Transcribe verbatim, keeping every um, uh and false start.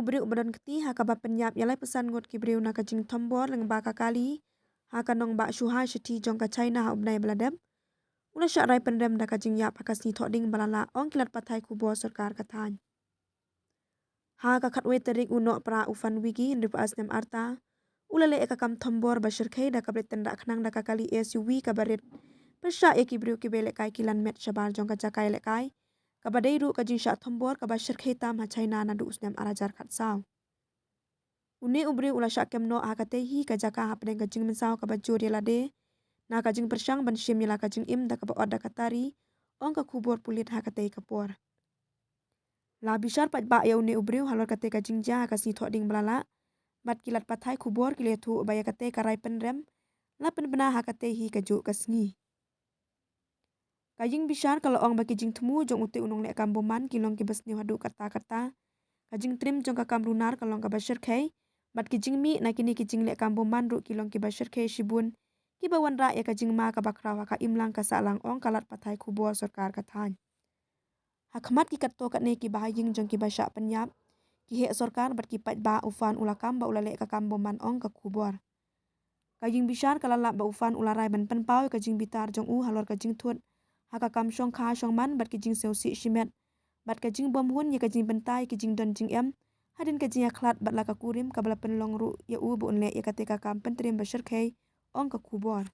U briew uba don kti ha kaba pynïap ïa laiphew san ngut ki briew na ka jingthombor lyngba ka kali ha ka nongbah shuwa shithi jong ka China ha u bnai ba la dep, u la shah rai pynrem da ka jingïap ha ka sngi Thohdieng ba la lah, ong ki lad pathai khubor sorkar ka thaiñ. Ha ka khatwei tarik u Nohprah u Van Wiki, hynriewphew ar snem arta, u la leh ïa ka kam thombor ba shyrkhei da kaba leit tynrah khnang da ka kali S U V kaba rit, pyrshah ïa ki briew kiba lehkai ki lan met shabar jong ka jaka ïalehkai, kaba dei ruh ka jingshah thombor kaba shyrkhei tam ha China naduh u snem ar hajar khatsaw. Une u briew u la shah kem noh ha katei hi ka jaka hapdeng ka jingmynsaw kaba jur ïa lade na ka jingpyrshang ban shim ïa la ka jingim da kaba ot da ka tari, ong ka khubor pulit ha katei ka por. La bishar paidbah ïa une u briew halor katei ka jingjia ha ka sngi Thohdieng ba la lah, bad ki lad pathai khubor ki la ïathuh ba ïa katei ka rai pynrem la pynbna ha katei hi kajuh ka sngi. Ka ïingbishar ka la ong ba ki jingthmu jong utei u nongleh kam bymman ki long kiba sniew haduh katta katta. Ka jingtriem jong ka kam runar ka long kaba shyrkhei, bad ki jingmih na kine ki jingleh kam bymman ruh ki long kiba shyrkhei shibun, kiba wanrah ïa ka jingma kaba khraw ha ka imlang ka sahlang, ong ka lad pathai khubor sorkar ka thaiñ. Ha khmat ki katto katne kiba ha ïing jong kiba shah pynïap, ki heh sorkar bad ki paidbah, u Van u la kam ba u la leh ka kam bymman, ong ka khubor. Ka ïingbishar ka la lap ba u Van u la rai ban pynpaw ïa ka jingbitar jong u halor ka jingthut ha ka kam shongkha shongman bad ki jingsngewsih shimet, bad ka jingbymhun ïa ka jingbynta ïa ki jingdon jingem hadien ka jingïakhlad bad la ka kurim kaba la pynlong ruh ïa u ba un leh ïa katei ka kam pyntriem ba shyrkhei, ong ka khubor.